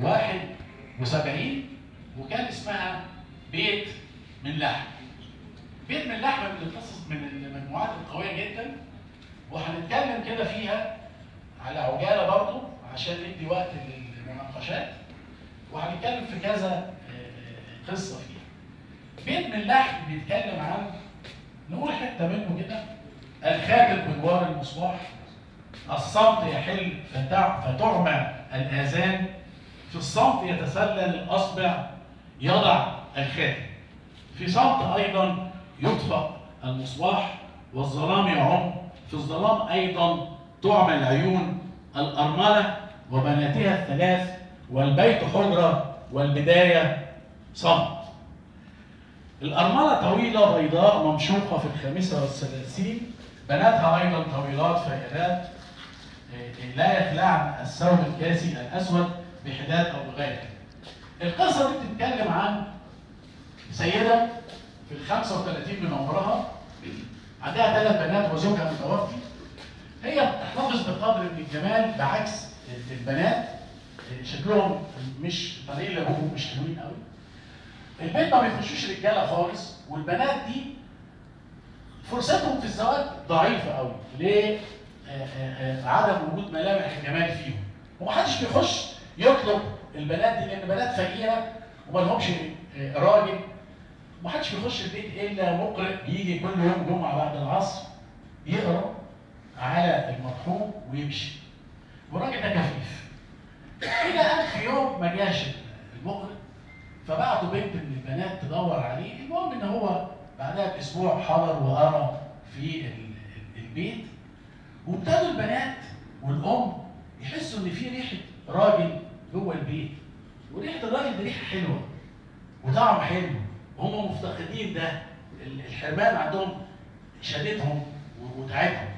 71، وكان اسمها بيت من لحم. بيت من لحم من القصص من المجموعات القوية جدا، وهنتكلم كده فيها على عجالة برضو عشان ندي وقت للمناقشات، وهنتكلم في كذا قصة فيها. بيت من لحم بيتكلم عن، نقول حتة منه كده: الخاتم بجوار المصباح، الصمت يحل فتعمى الآذان، في الصمت يتسلل الأصبع يضع الخاتم، في صمت أيضا يطفأ المصباح والظلام يعم، في الظلام أيضا تعمى العيون، الأرملة وبناتها الثلاث، والبيت حجرة والبداية صمت. الأرملة طويلة بيضاء ممشوقة في 35، بناتها أيضا طويلات فائرات لا يخلعن الثوب الكاسي الأسود بحداد أو بغيره. القصة دي بتتكلم عن سيدة في 35 من عمرها، عندها 3 بنات وزوجها متوفي. هي بتحتفظ بقدر من الجمال بعكس البنات، شكلهم مش طالعين لابوهم، مش حلوين قوي. البيت ما بيخشوش رجاله خالص، والبنات دي فرصتهم في الزواج ضعيفة قوي ليه؟ عدم وجود ملامح الجمال فيهم، ومحدش بيخش يطلب البنات دي لان بنات فقيرة وما لهمش راجل. ومحدش بيخش البيت الا مقرئ بيجي كل يوم جمعه بعد العصر يقرا على المرحوم ويمشي، والراجل ده كفيف. الى ان في يوم ما جاش المقرئ، فبعتوا بنت من البنات تدور عليه. المهم ان هو بعدها باسبوع حضر وقرا في البيت، وابتدوا البنات والام يحسوا ان في ريحه راجل جوه البيت، وريحه الراجل دي ريحه حلوة وطعم حلو، وهم مفتقدين ده، الحرمان عندهم شدتهم وتعبهم.